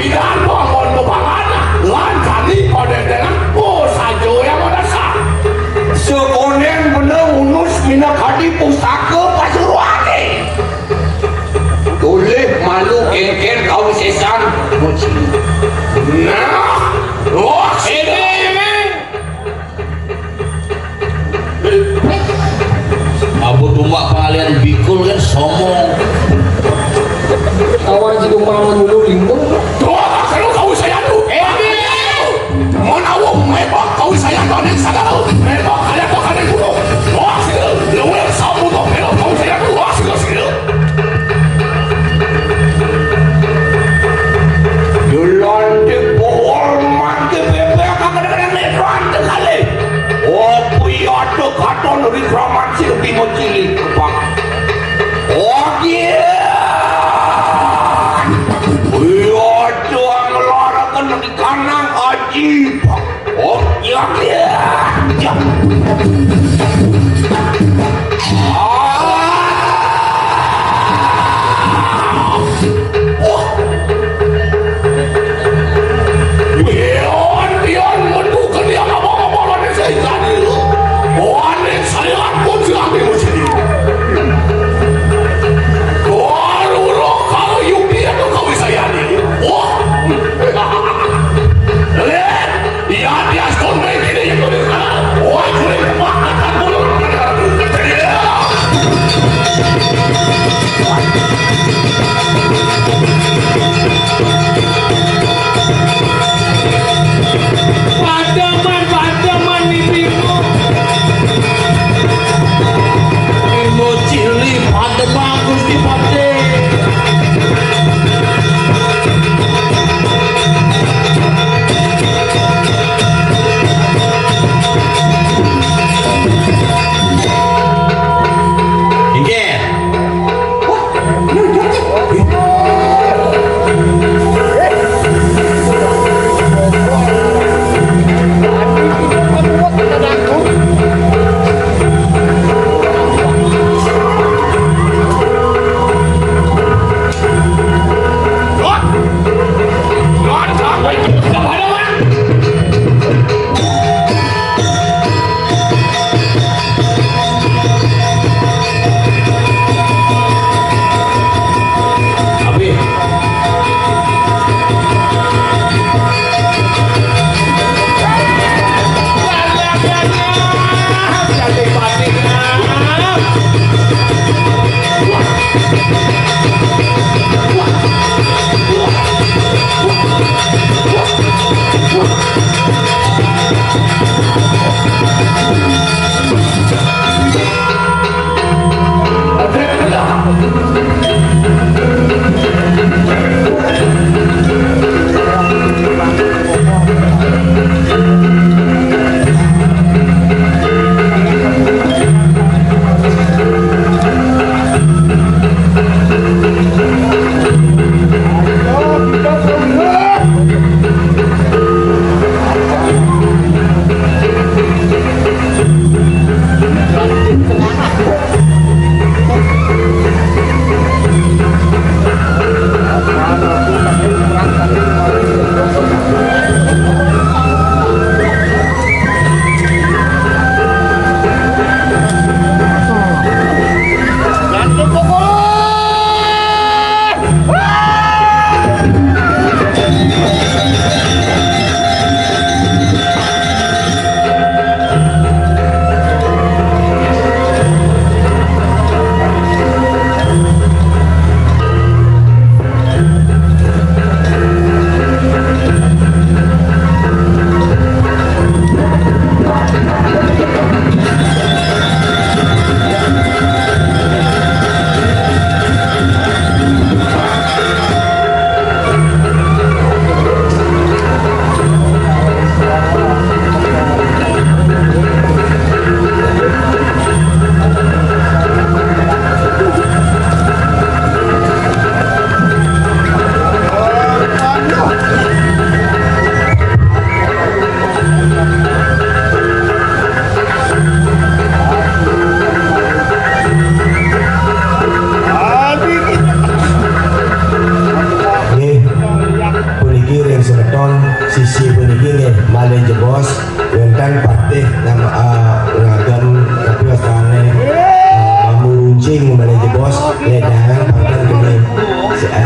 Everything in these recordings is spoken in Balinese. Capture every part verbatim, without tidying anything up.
Tanpa mon bebangan, lan kami pada dengan po sajo yang mendesak. Sekonen bener unus minakadi pusaka pasuruane. Tulih malu kengken kawisesan. Nah, wah, ini, ini. Abu tumbak pangalian bikul kan somong. Awan si tumbang dulu lingkung. Doa kalau kau saya tu. Eh, mau nawa mebak kau saya tu, ada salah. Mebak ada tu, ada guru. Doa sila, lewat sabu tu, kalau kau saya tu, doa sila, sila. Dilantik pohon mati bebek kadang-kadang netuan tekali. Opo iya ada katon Wikraman sing bima cilik kepak. Oke. Iya ada ngelaraken di kanang aji. Oh, iya, iya. Iya. Ah. Wah. Pion, pion, metu ke dia ngapa-ngapa lawan saya tadi. Wah, ini saya pun sudah di sini. Kalau, kalau, kalau you pion tu kau saya ni. Wah. Lihat. Iya, dia stone baby dia itu di sana. Wah, kulit makan bulu. Iya. Sisi puniki nggih malih jebos wénten patih nama, eh, ngagem tapi wastané, eh, bambu runcing malih jebos, nggih, jangan panten gini. Si, eh,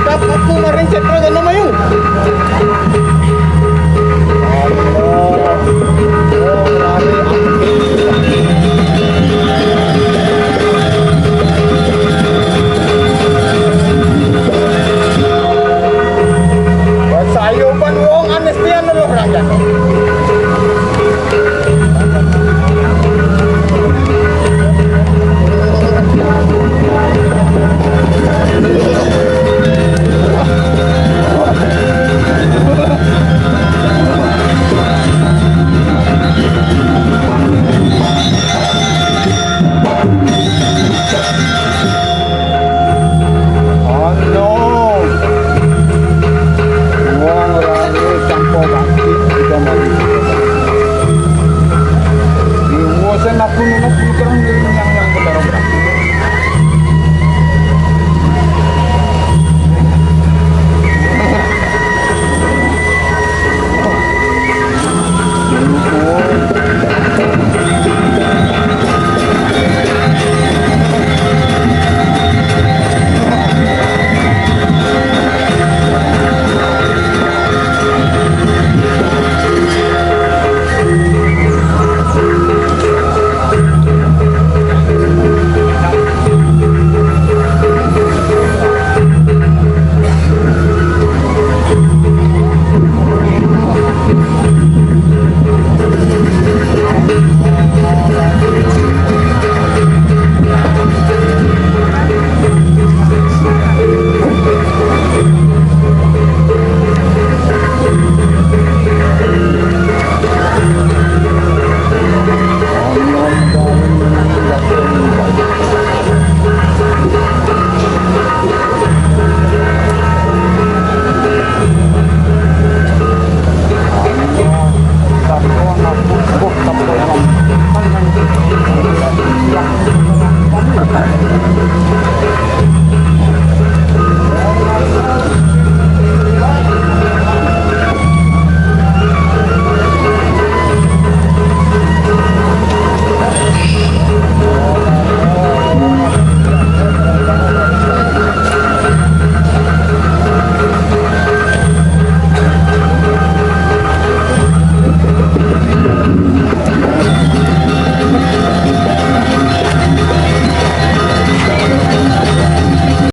Ngadep aku maring Cetro Gana Mayu.